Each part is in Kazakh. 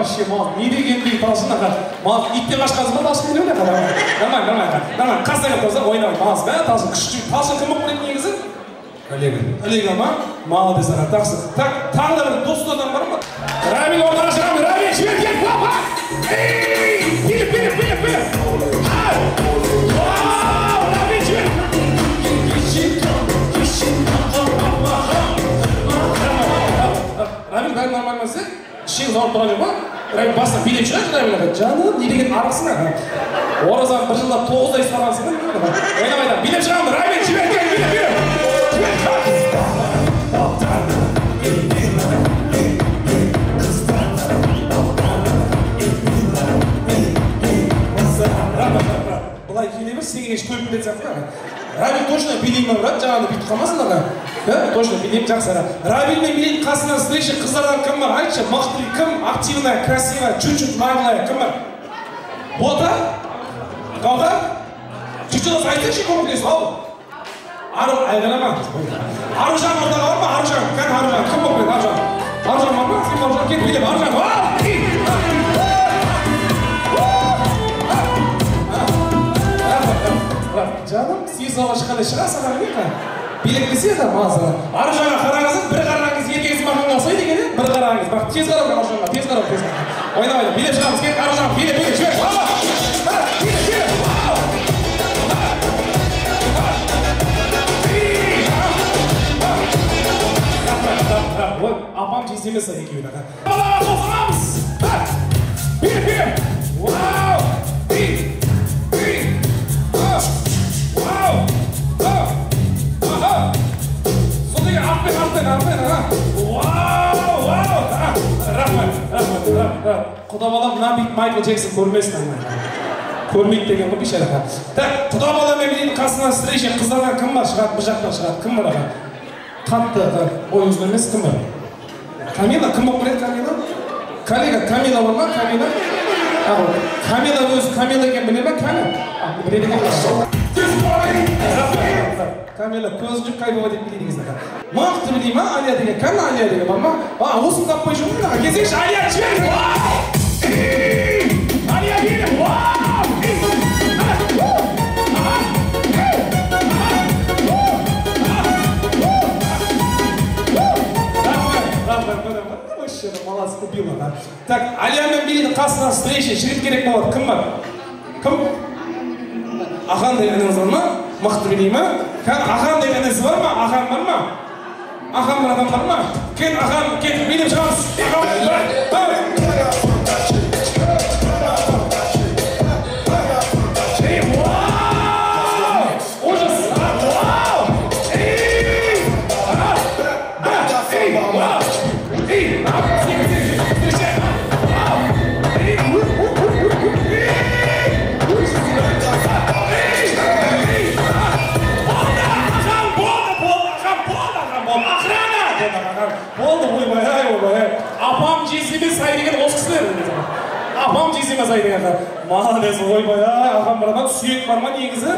Вообще, мал, не дегендей Талшын аға. Мал, иттен қашқансың ба, Талшын келе аға? Нормально, нормально, нормально. Қасына келіп тұрса, ойнамай. Молодец, бә, Талшын күшті. Талшын кім болып келеді негізі? Коллега. Коллега ма? Молодец аға, жақсы. Так, тағы да бір дос адам бар ма? Рамил ортаға шығамыз. Рамил, жібер, кел, папа! Ей! Билеп, билеп, билеп, билеп! Вау! Рамил, жібер! Рамил, бәрі нормально ма сізде? Ішегіңіз ауырып тұрған жоқ па? Рамил басынан билеп шығайыншы, Рамил аға. Жаным, не деген арықсың аға? Оразаны бір жылда 9 ай ұстағансың ба? Ойнамайды. Билеп шығамыз. Рамил, жібер, кел, билеп, билеп! Былай келе бер, сенге еш тойып кететін сияқты аға. Рамил точно билей ма, брат? Жаңағыдай бүйтіп қалмасын аға. Точно билеймін, жақсы аға. Рамилмен билейтін қасынан встреча қыздардан кім бар? Айтшы, мықты кім? Активная, красивая, чуть-чуть наглая, кім бар? Бота? Гауһар? Чуть-чуть айтсайшы, көмектесіп, ау. Ару, айғайлама. Аружан ортаға бар ма? Аружан, кәне Аружан, кім болып келеді Аружан? Аружан бар ма? Сен Аружан, кет билеп, Аружан. Жаным, сүйе салға шыққандай шығасың, аға, не? Билеп келсе, маза. Аружанға қараңыз, бір қараңыз, еркек мақанға ұқсайды екен, бір қараңыз. Бірақ тез қарау керек Аружанға, тез қарау, тез қарау. Ойнамайды, билеп шығамыз, кел, Аружан, билеп, билеп, жібер. Билеп, билеп. Ой, апам жезде емес екеуі аға. Балаға қосыламыз. Билеп, билеп. Вау! Вау! Артпен, артпен, артпен, аға. Вау, вау! Рахмет, рахмет, рахмет. Құда балам мына бүйтіп Майкл Джексон көрмесін ана. Көрмейді деген ғой бейшара. Так, құда баламен билейтін қасынан встреча қыздардан кім бар? Шығады, бұл жақтан шығады. Кім бар аға? Қатты бой ұзын емес, кім бар? Камила, кім болып келеді Камила? Коллега, Камила бар ма? Камила? Камила өзі Камила екенін біле ме? Камила? Біледі екен. Камила көзін жұмып қайбова деп билейді екенсің аға. Мықты билей ма? Алия деген. Кәні Алия деген бар ма? Осыны таппай жүрмін аға. Келсеңші, Алия, жібер! Алия, биле! Молодец, убила, да. Так, Алиямен билейтін қасынан встреча, жігіт керек болады. Кім бар? Кім? Ахан деген ініңіз бар ма? Мықты билей ма? Ахан деген інісі бар ма? Ахан бар ма? Ахан бір адам бар ма? Кел, Ахан, кел, билеп шығамыз. Ахан, бір, бір. Вау! Ужас! Вау! Эй! Эй! Вау! Эй! Встречаем! Вау! Эй! Болды, ойбай, ойбай. Апам жезде сай деген осы кісілер. Апам жезде сай деген. Молодец, ойбай, ағам бар ма? Сүйек бар ма негізі?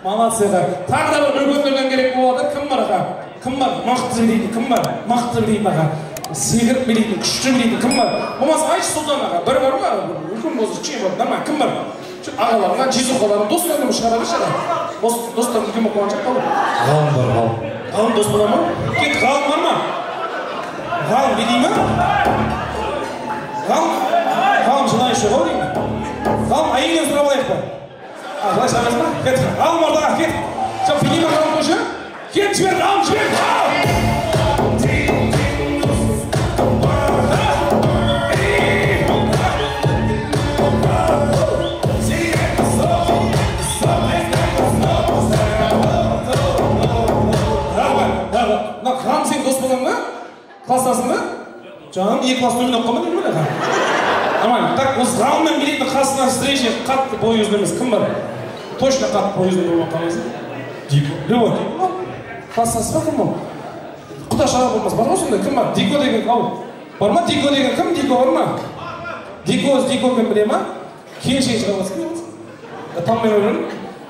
Молодцы, аға. Тағы да бір үлкендерден керек болады. Кім бар, аға? Кім бар? Мықты билейтін кім бар? Мықты билейтін аға. Секіріп билейтін, күшті билейтін кім бар? Болмаса айтшы, Сұлтан аға. Бір бар ма? Үлкен болса, кішкене бар. Нормально, кім бар? Ағаларыңа, жезөкшелерің, достарыңды шығара берші аға. Достарың үлкен болып қалған жоқ па? Ғалым бар, ғалым. Ғалым дос бола ма? Кет, ғалым бар ма? Ғалым билей ма? Ғалым? Ғалым жылайыншы ғой деймін. Ғалым әйелінен сұрап алайық па? Жылай шығармайсың ба? Кет, ғалым ортаға, кет. Жоқ, билей ма ғалым тоже? Кет, жібер, ғалым, жібер! Ғалым сен дос болған ба? Класстасың ба? Жаным, екі класс төмен оқыған ба деймін аға? Нормально. Так, осы ғалыммен билейтін қасынан встреча қатты бой ұзын емес. Кім бар? Точно қатты бой ұзын болып қалмайсың? Дико. Любой. Дико. Класстасы ба кім ол? Құдаша болмас. Бар ма сондай? Кім бар? Дико деген ау. Бар ма Дико деген кім? Дико бар ма? Дико, Дико кім біле ма? Келіншек шыға аласың. Танымай қойып.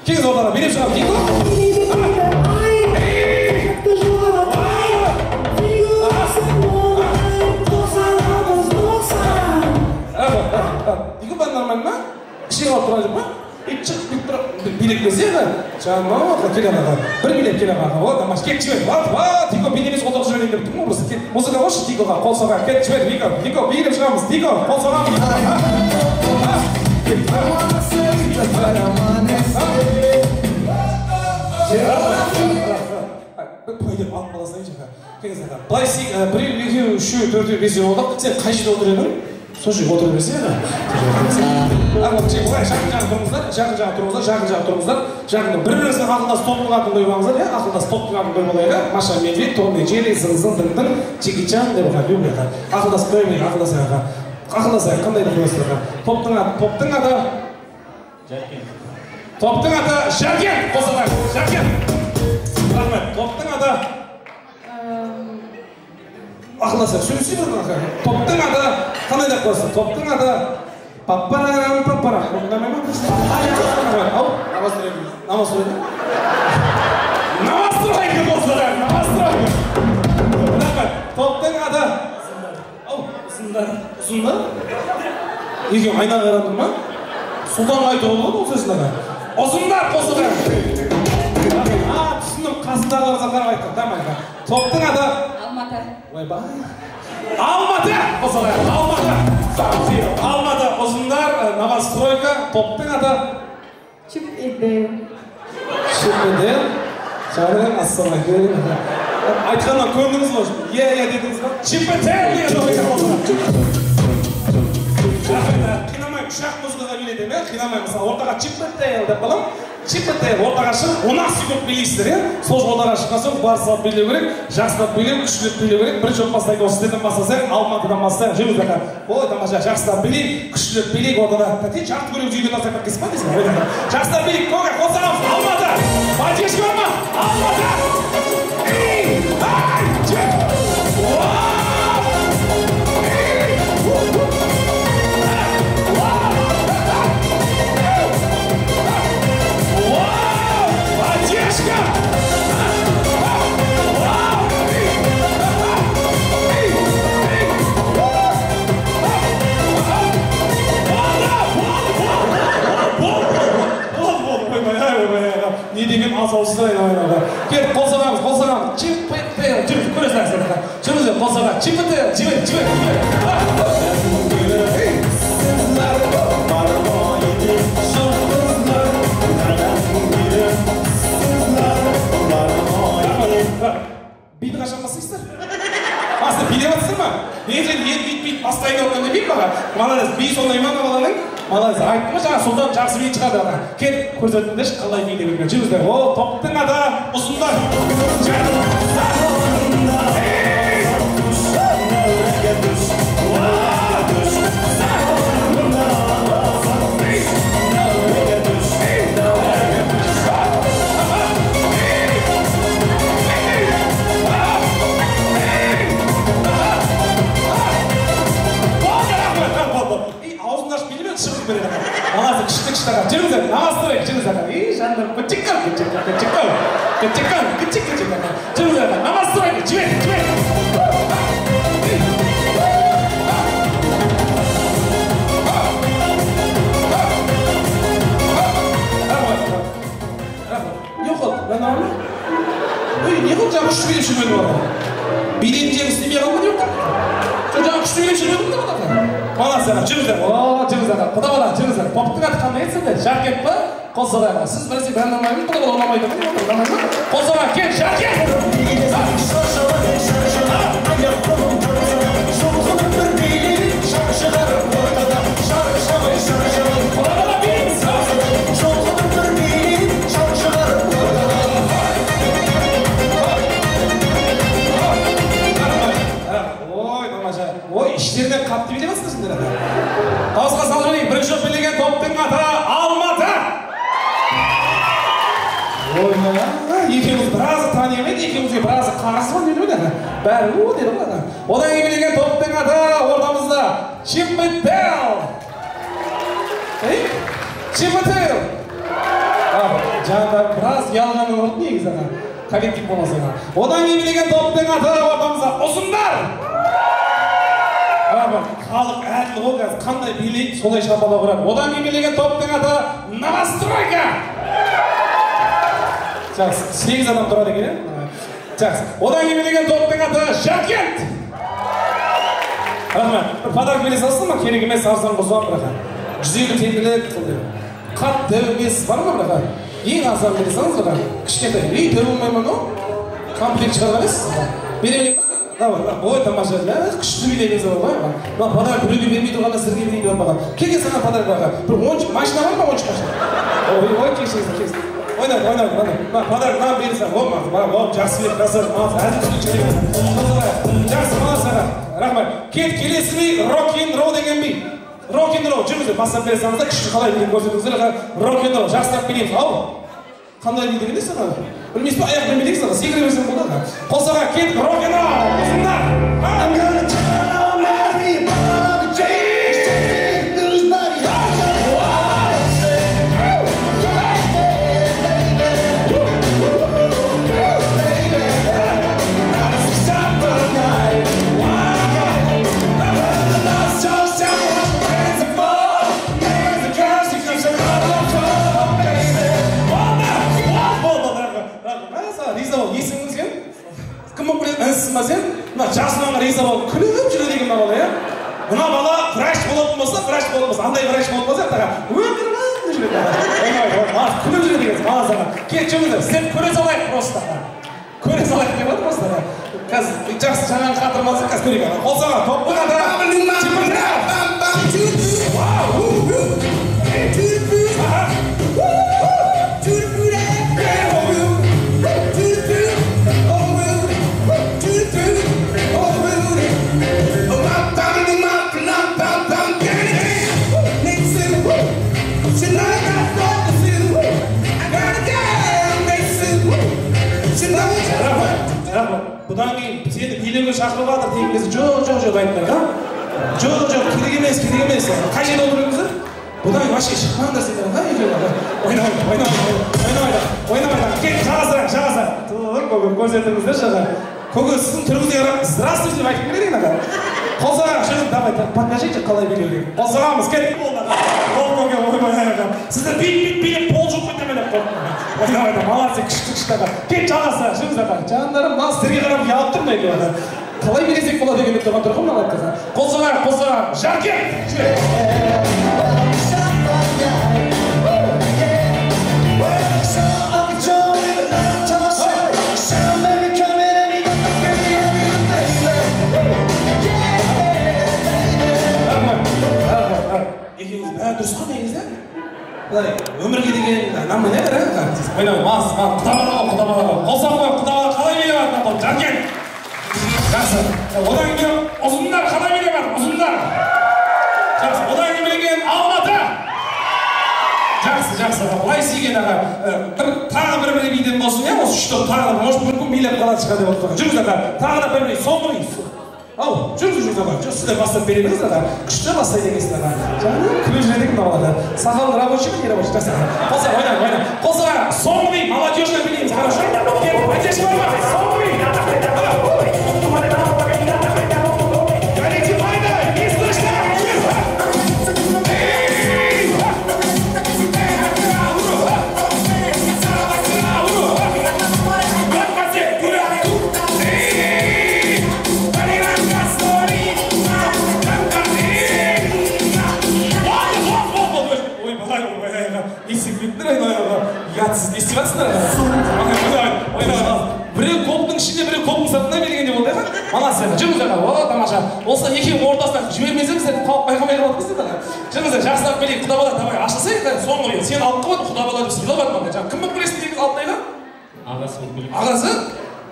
Келіңіз ортаға, билеп шығамыз. Дико. Ай, барып тұрған жоқ па? Ит шық, бүйтіп тұра, билеп келсе, жаным, кел аға, бір билеп кел аға, вот, тамаша, кел, жібер, вот, вот, Дико, билемес, қол соғып жіберейін деп тұрмын ғой, просто, кел, музыка қойшы, Дикоға, қол соға, кел, жібер, Дико, Дико, билеп шығамыз, Дико, қол соғамыз, былай деп алып қала салайыншы. Былай біреу, екеу, үшеу, төртеу, бесеу болдық. Сен қай жерде отыр едің? Сол жерге отыра берсе. Былай жақын жақын тұрыңыздар, жақын жақын тұрыңыздар, жақын жақын тұрыңыздар. Жақын бір-біріңізге ақылдас топтың атын қойып алыңыздар, иә? Ақылдас топтың атын қойып алайық. Маша, Медведь, Том и Джерри, Зың-зың, Дың-дың, Джеки Чан деп люблю. Ақылдас қойып, ақылдасайық. Ақылдасайық, қандай да қоясыздар. Топтың аты, топтың аты Жаркент. Топтың аты Жаркент. Қосылайық. Жаркент. Рахмет. Топтың аты ақылдасайық. Сөйлесе бір. Топтың аты қандай деп қоясың? Топтың аты паппарам паппарам. Ұнамай ма? Ау? Намаз сұрайды. Намаз сұрайды қосылайық. Намаз сұрайды. Рахмет. Топтың аты ау? Ұзындар. Ұзындар? Екеуің айнаға қарадың ма? Сұлтанға айтуға болады ол сөзін аға. Ұзындар қосылайық. А, түсіндім, қасындағыларға қарап айттым. Давай. Топтың аты Алматы. Ойбай. Алматы! Қосылайық. Алматы. Алматы ұзындар, новостройка, топтың аты Чип и Дейл. Чип и Дейл. Жаным, ассалаумағалейкум. Айтқаннан көндіңіз ғой. Иә, иә дедіңіз ба? Чип и Дейл деген топ екен. Қинамай, үш-ақ музыкаға билетемін, иә? Қинамай, мысалы, ортаға Чип и Дейл деп қалам. Чип и Дейл ортаға шығып, 10 секунд билейсіздер, иә? Сол ортаға шыққан соң бар салып билеу керек, жақсылап билеу, күштілеп билеу керек. Бірінші болып бастайық, осы сіздерден бастасақ, Алматыдан бастайық, жүріңіз аға. Ой, тамаша, жақсылап билейік, күштілеп билейік ортада. Тәте, жарты көлік үйге тастап кеткенсіз ба дейсің? Ой, жақсылап билейік, көке, қол соғамыз, Алматы! Поддержка бар ма? Алматы! Ей! Ай! Жеп! Уау! Ей! Вау! Поддержка! Вау! Болды, болды, болды, не деген асаусыздар айналайын. Кел, қол соғамыз, қол соғамыз. Чип и Дейл, жүріңіз, көресіздер. Жүріңіздер, қол соғамыз. Чип и Дейл, жібер, жібер, жібер. Биді қашан бастайсыздар? Басты билеп жатсыздар ма? Енді енді бүйтіп бастайын деп отқанда би маған. Молодец, би сондай ма баланың? Молодец, айттым ғой жаңа, Сұлтан жақсы би шығады аға. Кел, көрсетіңдерші қалай билеп жүрген. Жүріңіздер. О, топтың аты ұзындар. Аузыңды ашып билеме, шығып береді. Молодцы, күшті күшті аға. Жүріңіздер, намаз тұрайық, жүріңіздер аға. Ей, жаным, кічіккін, кічіккін, кічіккін, кічіккін, кічік, кічік аға. Жүріңіздер аға, намаз тұрайық, жібер, жібер. Не қылды? Нормально? Ей, не қылды? Жаңа күшті билеп жүрмеді ғой. Билейтін жерін істемей қалды ма не болды? Жаңа күшті билеп жүрмеді ме аға? Молодцы, аға, жүріңіздер. О, жүріңіздер, аға. Құда бала, жүріңіздер. Топтың аты қандай еді сенде? Жаркент па? Қол соғайық. Сіз біресе бәрін ұнамаймын, құда бала ұнамайды ма? Ұнамайды ма? Қол соғайық, кел, Жаркент! Құда бала, билейміз. Ой, тамаша. Ой, іштерінен қатты билеп жатсыңдар сендер ата. Дауысқа салып жіберейік. Бірінші болып билеген топтың аты Алматы. Ой, екеуміз біразы тани еді, екеумізге біразы қарыз бар деді ғой. Бәрі у деді ғой. Одан кейін билеген топтың аты ортамызда Чип и Дейл. Ей, Чип и Дейл. Жаңа біраз ұялғанын ұрды негізі ана. Коллектив болмаса. Одан кейін билеген топтың аты ортамызда ұзындар. Халық әділ ғой қазір, қандай билейді, солай шапалақ ұрады. Одан кейін билеген топтың аты Новостройка. Жақсы, 8 адам тұрады екен, иә? Жақсы. Одан кейін билеген топтың аты Жаркент. Рахмет. Бір подарок бере салсын ба? Керек емес, арзан болса, бірақ 150 теңгелік қатты емес бар ма, бірақ ең арзан бере салыңыз, бірақ кішкентай. Ей, дәу болмай ма мынау? Комплект шығарған емес. Бере берейін ба? Ой, тамаша, күшті билегенсіз ғой. Мына подарок біреуге бермей тұрғанда сізге берейін деп маған. Келген саған подарок бар. Бір ойыншық машина бар ма, ойыншық машина? Ой, ой, кешіріңіз, кешіріңіз. Ойнайды, ойнайды, ойнайды. Мына подарок мынаны бере сал. О, маған, жақсы берді, красавчик, молодцы, әзіл түсінікті. Жақсы, молодцы, рахмет. Кет, келесі би, рок-н-ролл деген би. Рок-н-ролл, жүріңіздер, бастап бере салыңыздар, күшті қалай билеп көрсетіңіздер, рок-н-ролл, жақсылап билейміз. Ау, қандай би деген саған? Білмейсіз бе, аяқ білмейді екенсіз, секіре берсең болады. Қосаға кет, рок-н-ролл, ұзындар. Кім болып келеді? Інісің ба сен? Мына жасынан риза болып күліп жүреді екен мына бала, иә? Мына бала врач болатын болса, врач болатын болса, андай врач болатын болса, тағы өкіріп жүреді. Күліп жүреді екенсің, молодец аға. Кет, жүріңіздер, сіздерді көре салайық просто. Көре салайық деп жатыр просто. Қазір жақсы жаңағы қатырмаса, қазір көрейік. Қол соға, топтың аты Бұдан кейін сені билеуге шақырып жатыр деген кезде жоқ, жоқ, жоқ айттыңдар, ха? Жоқ, жоқ, керек емес, керек емес. Қай жерде отырдыңыздар? Бұдан кейін вообще шықпаңдар сендер, ха? Ойнамайды, ойнамайды, ойнамайды, ойнамайды. Кет, жағасырақ, жағасырақ. Тұр, көке, көрсетіңіздерші, аға. Көке, сіздің түріңізге қарап, здравствуйте деп айтып келер екен, аға. Қол соғайық, жүріңіз, давай, покажите, қалай билеу керек. Қол соғамыз, кет. Қол, көке, ойбай, аға. Сіздер билеп, билеп, пол жуып кетемін деп қорықтым. Ойнамайды, молодцы, күшті, күшті аға. Кет, жағасырақ, жүріңіз, аға. Жандарым, мына сіздерге қарап ұялып тұрмын екеуі, аға. Қалай билесек болады екен деп тұрған тұр ғой мына аға. Қол соғайық, қол соғайық. Жаркент! Екеуіңіз бәрі дұрыс қой негізі, былай өмірге деген нормально, ә? Ойнамай, мас, құда бала ғой, құда бала ғой. Қол соғып қой, құда бала қалай билеп жатыр мына топ? Жаркент! Жақсы. Одан кейін ұзындар қалай билеп жатыр? Ұзындар. Жақсы. Одан кейін билеген Алматы. Жақсы, жақсы. Былай істеген аға. Бір тағы бір бір биден болсын, иә? Осы үш топ тағы да, может, мүмкін билеп қалатын шығар деп отырған. Жүріңіз аға. Тағы да бір би, соңғы би. Ау, жүріңіз, жүріңіз аға. Жоқ, сіздер бастап бере беріңіз аға. Күшті бастайды екенсіз аға. Жаным, күліп жүреді екен мына бала. Сақалың рабочий ма, не рабочий? Жақсы аға. Қол соға, ойна, ойна. Қол соға, соңғы би, молодежный билейміз, хорошо? Кет, поддержка бар ма? Соңғы би. Не слышно! Ұятсыз, не істеп жатсыңдар? Біреу клубтың ішінде, біреу клубтың сыртында билегендей болды, аға. Молодцы, жүріңіз, аға. О, тамаша. Осы екеуінің ортасына жібермесеңіз, сіздер байқамай қалады сіздер, аға. Жүріңіздер, жақсылап билейік. Құда бала, давай, ашылсайық, соңғы би. Сені алып қалады, құда бала деп сыйлап жатыр маған. Жаңа кім болып келесің дегеніңіз Алтынайға? Ағасы болып келемін. Ағасы?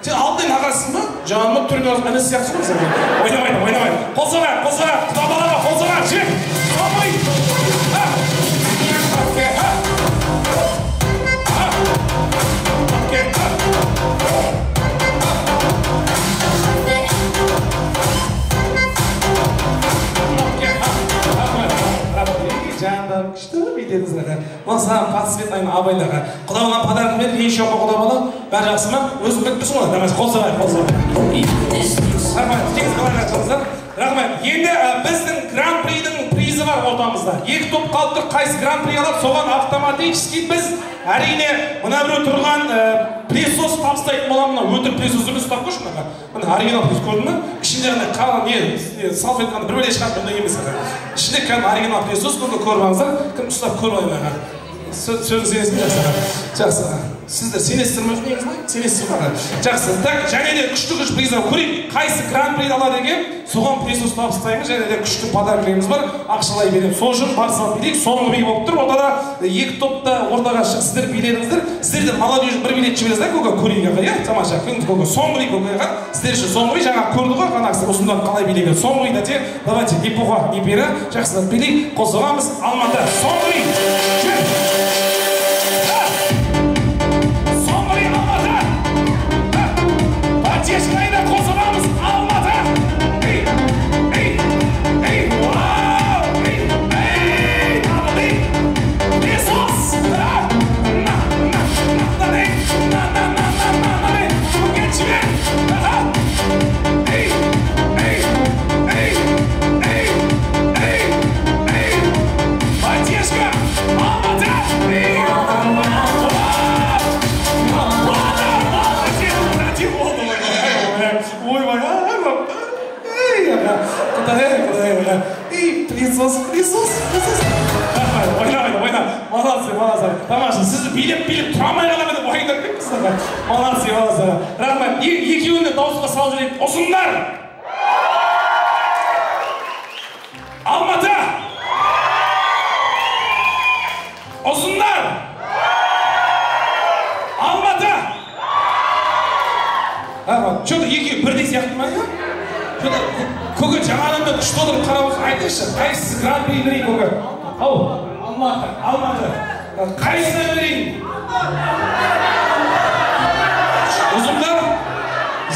Сен Алтынайдың ағасысың ба? Жаным, түрің інісі сияқтысың ғой сен. Ойнамайды, ойнамайды. Қол соғайық, қол соғайық. Құда балаға қол соғайық. Жібер. Соңғы би. Жандарым, күшті биледіңіз, аға. Мына саған подсвет айна абайла, аға. Құда бала подарок берді, еш жоқ құда бала. Бәрі жақсы ма? Өзің біліп тұрсың ғой. Давай, қол соғайық, қол соғайық. Рахмет, теңіз қалай жатырсыздар? Рахмет. Енді біздің гран-придің призі бар ортамызда. Екі топ қалып тұр, қайсы гран-при алады, соған автоматически біз әрине мына біреу тұрған пылесос табыстайтын боламын. Мына өтірік пылесос емес, ұстап көрші мына. Мына оригинал пылесос көрдің бе? Ішінде андай қалың не салфетка бір бөле шығады, ондай емес аға. Ішінде кәдімгі оригинал пылесос, көке көріп алыңыздар. Кім ұстап көріп алайын аға. Сөзін сенесіз бе? Жақсы аға. Жақсы аға. Сіздер сенесіздер ме өзіңіз бе? Сенесіздер ме? Жақсы. Так, және де күшті күш приз бар. Көрейік, қайсы гран-при алады екен, соған пылесос табыстаймыз, және де күшті подаркілеріміз бар, ақшалай береміз. Сол үшін бар салып билейік, соңғы би болып тұр. Ортада екі топта ортаға шығып сіздер биледіңіздер. Сіздер де молодежь бір билет жібересіздер, көке көрейік аға, иә? Тамаша, күн көке, соңғы би көке аға. Сіздер үшін соңғы би, жаңа көрді ғой, ана кісі осындан қалай билеген. Соңғы би дәте, давайте, ни пуха, ни пера, жақсылап билейік, қосыламыз. Алматы, соңғы би. Жүр. Соңғы би, Алматы. Поддержкайда қосыламыз, Алматы. Ей, ей, ей, вау, ей, ей, тағы би. Пылесос. На, на, на, на, на, на, на, на, на, на, на, көке жібер. Аха. Ей, ей, ей, ей, ей, ей. Поддержка, Алматы. Ей, ойбай, ей, аға, құдай, құдай, аға. Ей, пылесос, пылесос, пылесос. Рахмет, ойна, ойна, ойна. Молодцы, молодцы. Тамаша, сізді билеп, билеп тұра алмай қаламын деп уайымдап кетіпсіз, аға. Молодцы, молодцы. Рахмет. Екеуін де дауысқа салып жіберейік. Ұзындар! Алматы! Ұзындар! Алматы! Аға, что-то екеуі бірдей сияқты ма, иә? Что-то көке жаңа адамдар күшті отырып қарап отыр. Айтыңызшы, қайсысы гран-при берейін, көке? Ау, Алматы, Алматы. Қайсысына берейін? Ұзындар?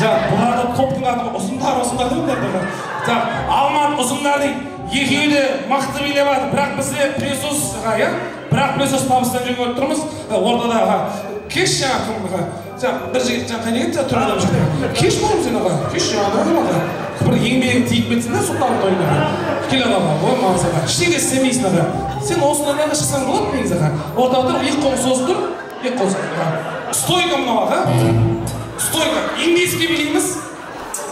Жаңа, бұларда топтың аты ұзындар, ұзындар деп бұлар. Так, Алматы ұзындар дейді. Екеуі де мықты билеп жатыр. Бірақ бізде пылесос, иә? Бірақ пылесос табыстан жүрген тұрмыз. Ортада, аға. Кеш жаңа кім, аға? Жаңа бір жігіт жаңа қайда кетті, тұр адам жігіт. Кеш болдым сен, аға. Кеш жаңа адам, аға. Бір еңбегің тиіп кетсін де, сұлтан тойына. Кел, аға, ой, молодец, аға. Ештеңе істемейсің, аға. Сен осындай шықсаң болады негізі, аға. Ортада тұр, екі қолын созып тұр, екі қолын созып тұр, аға. Стойка мынау, аға. Стойка. Индийский билейміз.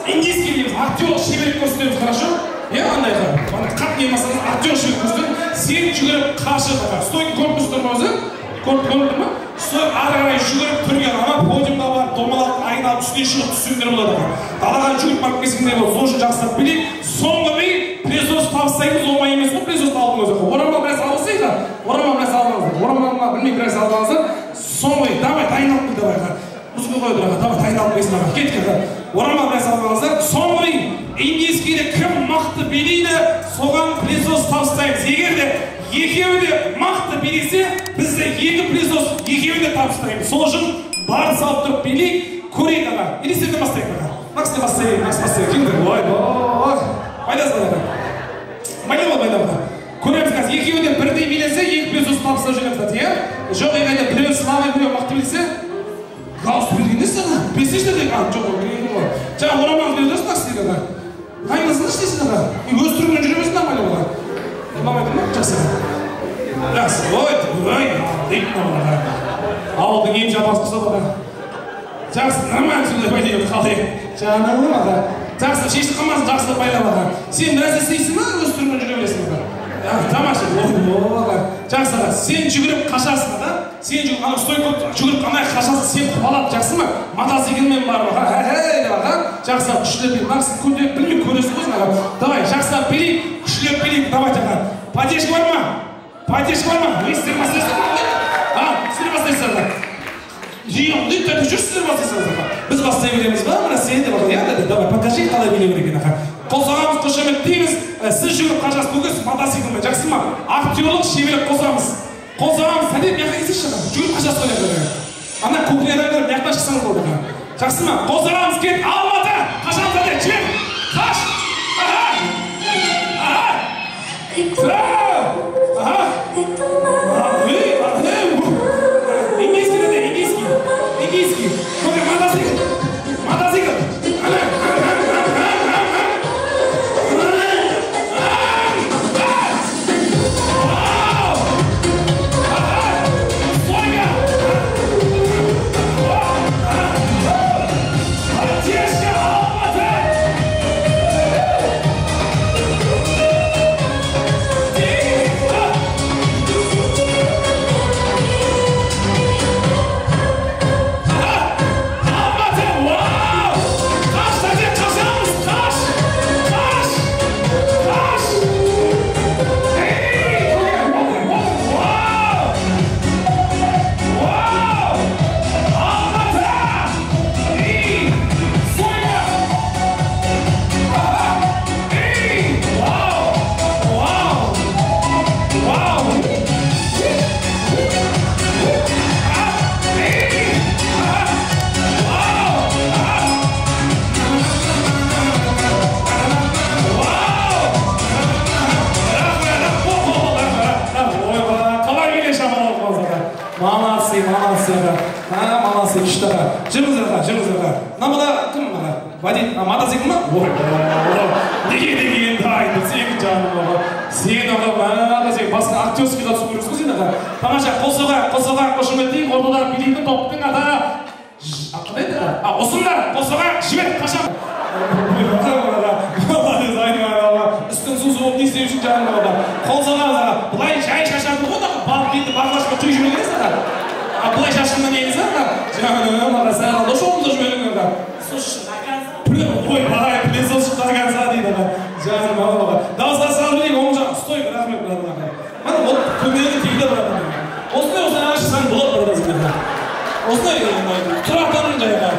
Индийский билейміз. Актерлық шеберлік көрсетеміз, хорошо? Иә, андай, аға. Ана қатты не болмасаңыз, актер шеберлік көрсетеміз. Сен жүгіріп қашып, аға. Стойка көріп тұрсыздар ма өзі? Көріп тұр ма? Сол ары қарай жүгіріп түрге ана подиумға барып, домалап айналып үстіне шығып түссеңдер болады, аға. Далаға жүгіріп барып келсеңдер болады. Сол үшін жақсылап билейік. Соңғы би пылесос табыстаймыз, оңай емес қой пылесос алдың өзі. Орамал біраз алсайық, аға. Орамал біраз алыңыздар. Орамал ма, білмеймін, біраз алыңыздар. Соңғы би, давай дайындалып кел, давай, аға. Музыка қой тұр, аға. Давай дайындалып келсін, аға. Кеттік, аға. Орамал біраз алыңыздар. Соңғы би индийскийде кім мықты билейді, соған пылесос табыстаймыз. Егер де екеуі де мықты билесе, бізде екі пылесос екеуін де табыстаймыз. Сол үшін бар салып тұрып билейік, көрейік, аға. Или сіздерден бастайық, аға. Мына кісіден бастайық, мына кісі бастайық. Кімдер? Ой, ой. Байласың, аға. Байлап ал, байлап ал. Көреміз қазір. Екеуі де бірдей билесе, екі пылесос табыстап жібереміз, иә? Жоқ, егер де біреуі слабый, біреуі мықты билесе, дауыс берген несі, аға? Берсеңші де, а, жоқ, берген ғой. Жаңа орамалыңызды бере тұрсың, мына кісілерге, аға. Дайындасыңдаршы дейсің, аға. Өз түріңмен жүре берсін, нормально аға. Ұнамайды ма? Жақсы. Жақсы. Ой, ой, дейді мынау, аға. Ауылдың емші апасы ұқсап, аға. Жақсы, нормально сондай байлап қалай. Жаным, аға. Жақсы, шешіліп қалмасын, жақсылап байлап, аға. Сен біраз істейсің ба, өз түріңмен жүре бересің, аға? Тамаша. Ой, аға. Жақсы, аға. Сен жүгіріп қашасың, аға. Сен жүгіріп, ана стойка жүгіріп ана қашасың, сен қуалап, жақсы ма? Мотоциклмен барып, аға, хей, деп, аға. Жақсылап күштеп билейік. Мына кісіні көтеріп білмей көресің ғой, аға. Давай, жақсылап билейік, күштеп билейік, давайте, аға. Поддержка бар ма? Поддержка бар ма? Ей, сіздер бастайсыздар ма? А, сіздер бастайсыздар, аға. Жиын, дейді, жүр, сіздер бастайсыздар, аға. Біз бастай береміз ба? Мына сен деп, аға, иә, давай, покажи, қалай билеу керек екен, аға. Қол соғамыз, қошеметтейміз. Сіз жүгіріп қашасыз, көкесі мотоциклмен, жақсы ма? Актерлық шеберлік қосамыз. Қол соғамыз, сәлем, мына жаққа келсеңші, аға. Жүгіріп қашасыз ғой, аға. Ана кухнядан кіріп, мына жақтан шықсаңыз болды, аға. Жақсы ма? Қол соғамыз, кет, Алматы! Қашамыз, әне, жібер! Қаш! Аха! Аха! Аха! Ей, ей, индийский, деді, индийский. Индийский. Көке, мотоцикл! Мотоцикл! Ана, ана, ана, ана, ана, ана. Молодцы, молодцы, аға. Молодцы, күшті, аға. Жүріңіздер, аға, жүріңіздер, аға. Мына бала кім, аға? Водитель, мотоцикл ма? Ой, неге деген дайын, сен жаным, аға. Сен, аға, аға, сен басқа актерскийға түсу керексің ғой сен, аға. Тамаша, қол соғайық, қол соғайық, қошеметтейік, ортада билейтін топтың аты. Қандай еді, аға? Ұзындар, қол соғайық, жібер, қашан. Үстін су болып не істеу үшін жаным, аға. Қол соғамыз, аға. Былай жай шашады ғой, аға. Балық енді бақылашқа түйіп жібергенсіз, аға. Былай шашқанда негізі, аға. Жаным, аға, саған дошоғымды жіберген, аға. Ой, пылесос до конца дейді, аға. Жаным, аға. Дауысқа салып берейік, оң жақ, стой, рахмет, братан, аға. Міне, ол көмегі тиді, братан. Осындай осындай ағаш шықсаң болады, братан, сен, аға. Осындай тұратын жайға,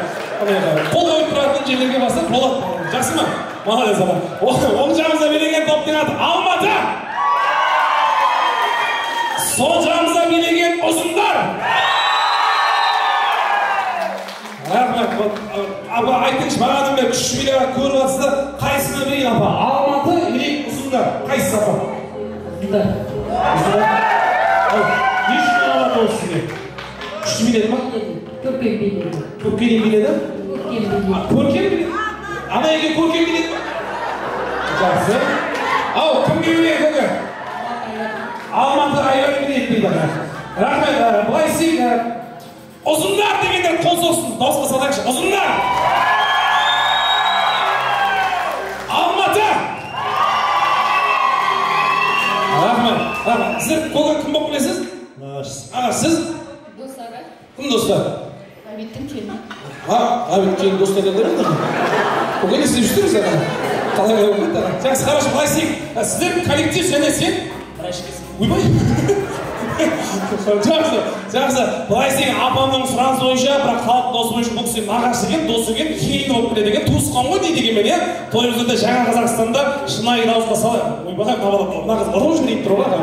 қол қойып тұратын жерлерге барсақ болады. Жақсы ма? Молодец, аға. Оң жағымызда билеген топтың аты Алматы. Сол жағымызда билеген ұзындар. Рахмет. Апа, айтыңызшы, бағанадан бері күшті билеп көріп жатсыздар, қайсысына берейін, апа? Алматы или ұзындар? Қайсысы, апа? Ұзындар. Ұзындар. Не үшін Алматы болды сізге? Күшті биледі ма? Көркем биледі. Көпке дейін биледі? Көркем биледі. Көркем биледі? Ана екеуі көркем биледі ма? Жақсы. Ау, кімге берейін, көке? Алматы айран билейді дейді. Рахмет. Былай істейік. Ұзындар дегендер қол соқсын. Дауысқа салайықшы. Ұзындар! Алматы! Рахмет. Рахмет. Сіздер көке кім болып білесіз? Аға, сіз? Достары. Кім достар? Ғабиттің келіні. Ғабит келін достар дедіңдер ме? Көке не істеп жүрсіз, аға? Қалай болып кетті, аға? Жақсы, хорошо, былай істейік. Сіздер коллектив және сен? Ойбай! Жақсы, жақсы. Былай істейік, апамның сұранысы бойынша, бірақ халық дауысы бойынша бұл кісі нағашы екен, досы екен, келін болып келеді екен, туысқан ғой дейді дегенмен, иә? Тойымызда Жаңа Қазақстанда шынайы дауысқа салайық. Ойбай, мына қыз ұрып жіберейін тұр ғой, аға.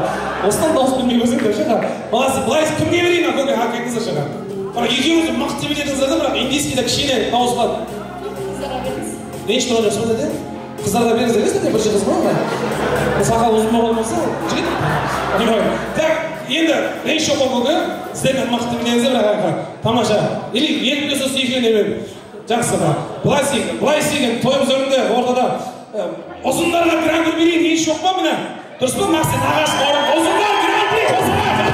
Осыдан дауыс бермей көрсең деп ше, аға. Былай кімге берейін, аға, көке, айтыңыздаршы, аға. Бірақ екеуіңіз мықты биледіңіздер де, бірақ индийскийде кішкене дауысқа. Қыздарға беріңіз. Ренжіп тұрған жоқсыз ба, деді? Қыздарға беріңіз емес, деді, бір қыз ба, аға? Сақал ұзын болған болса, жігіт. Так, енді ренж жоқ қой, көке. Сіздер мықты биледіңіздер, бірақ аға. Тамаша. Или екі плюс екеуіне беремін. Жақсы, аға. Былай істейік, былай істейік, тойымыз önünde ортада ұзындарға гран-при берейін, ренж жоқ па міне? Дұрыс па, Мақсат ағаш бауырым? Ұзындар гран-при қосылайық.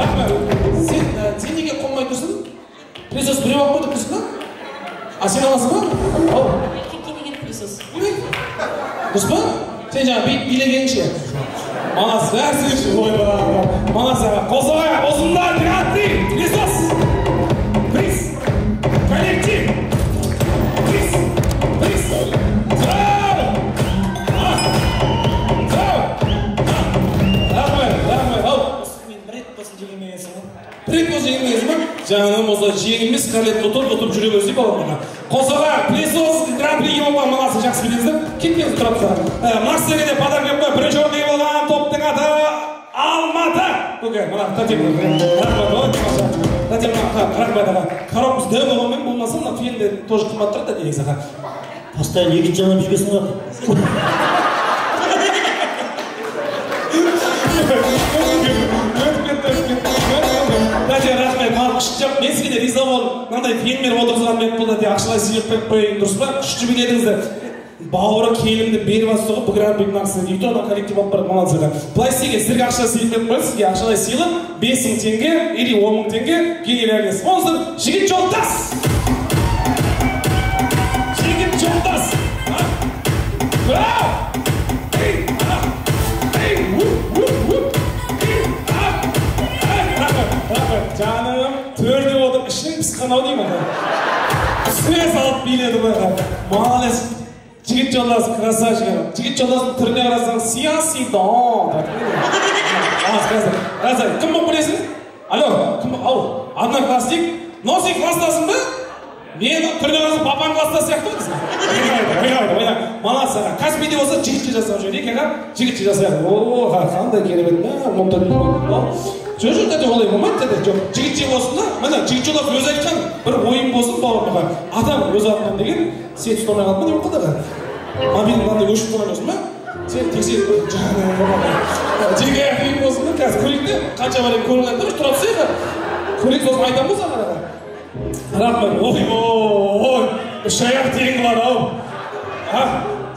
Рахмет. Сен неге қонбай тұрсың? Пылесос біреу алып қойды, тұрсың ба? А сен аласың ба? Ау. Еркекке деген пылесос. Дұрыс па? Сен жаңа билегенше. Молодцы, бәрі ойбай. Молодцы, аға. Қол соғайық. Ұзындар гран-при. Пылесос. Приз. Коллектив. Приз. Приз. Рахмет, рахмет. Ау. Мен бір рет болсын жеңілмегенсің ғой. Бір рет болсын жеңілмегенсің ба? Жаным болса жеңілмес, қабілет ұтып, ұтып жүре берсей балам. Қол соғайық. Пылесос гран-при болған молодцы, жақсы билдіңіздер. Кетпеңіз, тұра тұрсақ. Мына кісіге де подарок беріп қой. Бірінші орын ие болған топтың аты Алматы. Көке, мына тәтем. Рахмет, ой, тамаша. Тәтем, рахмет, аға. Коробкасы дәу болғанмен болмаса, мына фен де тоже қымбат тұрады да негізі, аға. Постоянно екінші жағынан жүргесің ғой. Өтіп кетті, өтіп кетті. Тәте, рахмет, маған күшті жап. Мен сізге де риза болдым. Мынандай фенмен отырғызған мен бұл тәте ақшалай сыйлық беріп қояйын, дұрыс па? Күшті биледіңіздер. Бауыры келінді беріп жатсыз ғой, бұл гран-при мына кісіге. Екі ана коллектив алып барады, молодцы. Былай істеген, сіздерге ақша сыйлық беріп қояйын, сізге ақшалай сыйлық 5000 теңге или 10000 теңге, генеральный спонсор Жігіт Жолдас. Жігіт Жолдас. Жаным, төрде отырып, ішің пысқан ау деймін. Үстіне салып биледі ғой. Молодец. Жігіт Жолдас, красавчик. Жігіт Жолдастың түріне қарасаң, сияси дон. Красавчик. Кім болып білесің? Алло, кім? Ау, одноклассник. Но сен класстасың ба? Мен түріне қарасаң, папаң класста сияқты ғой дейсің. Ойнайды. Молодцы, аға. Каспийде болса жігітше жасап жіберейік, аға. Жігітше жасайық. О, қандай керемет. Жоқ, жоқ, тәте, олай болмайды, тәте, жоқ. Жігітше болсын да, міне, жігіт Жолдас өзі айтқан бір ойын болсын, бауырым, аға. Атам өз атынан деген, сен ұстамай қалдың ба, не болып қалды, аға? Мобильді мынандай өшіп тұрған жоқсың ба? Сен тексеріп, жаным, жеке қиын болсын да, Қазір көрейік те, қанша бар екенін көріп алайық, тұра түсейік. Көрейік, сосын айтамын ғой саған. Рахмет. Ой, ой, үш аяқ тең қылады ау.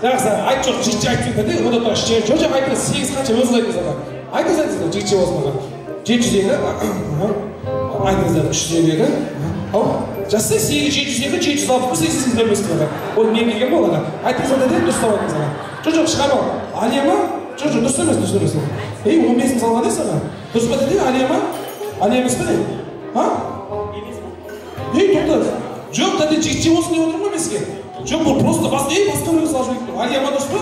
Жақсы, айт жоқ, жігітше айтып кетті, ода тұра, жоқ, жоқ, айтыңыз, 8 қанша, өзіңіз айтыңыз аға. Айтыңыз, айтыңыз, жігітше болсын аға. 702, айтыңыздар, 352, ау, жазса 8, 702, 761, 88 бермейсіз аға. Ол мен келген бол аға. Айтыңыз аға, дұрыстап айтыңыз аға. Жоқ, жоқ, шығарма. Алия ма? Жоқ, жоқ, дұрыс емес, дұрыс емес. Ей, 15 мың салған дейсіз аға. Дұрыс па деді, Алия ма? Алия емес пе не? А? Ей, тоқта. Жоқ, тәте, жігітше болсын деп отырмын ғой мен сізге. Жоқ, бұл просто басқа біреу салып жіберіп тұр. Алия ма дұрыс па?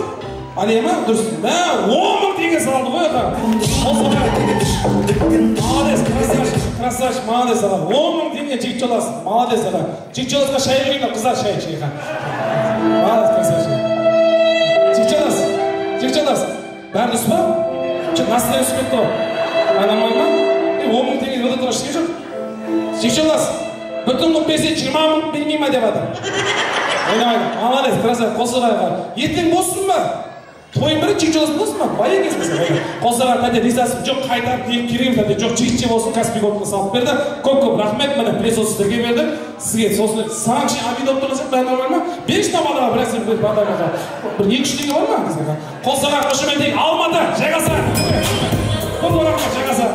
Алия ма дұрыс. Мә, 10 мың теңге салды ғой аға. Молодец, красавчик, красавчик, молодец аға. 10 мың теңге жігіт жолдас, молодец аға. Жігіт жолдасқа шай құйыңдар, қыздар, шай, шай. Молодец, красавчик. Жігіт жолдас, жігіт жолдас. Бәрі дұрыс па? Жоқ, настроение түсіп кетті ғой. Нормально ма? 10 мың теңге өте тұра ештеңе жоқ. Жігіт жолдас, бүтін қылып берсе 20 мың бермей ма деп жатыр. Ойнамайды. Молодец, красавчик, қосыға. Ертең боссың ба? Тойын бірі жігіт жолдас болсын ба? Бай екенсің сен. Қосыға тәте ризасың. Жоқ, қайтарып керек емес тәте. Жоқ, жігітше болсын, Каспий Голдқа салып берді. Көп-көп рахмет, міне пылесос сіздерге берді. Сізге сосын саған кішкене обида болып тұрған сияқты, бәрі нормально ма? Берші мына балаға бір нәрсе, бір балаға. Бір 2-3 теңге бар ма? Қосыға қошеметтейік. Алматы, Жайғасар. Көп рахмет, Жайғасар.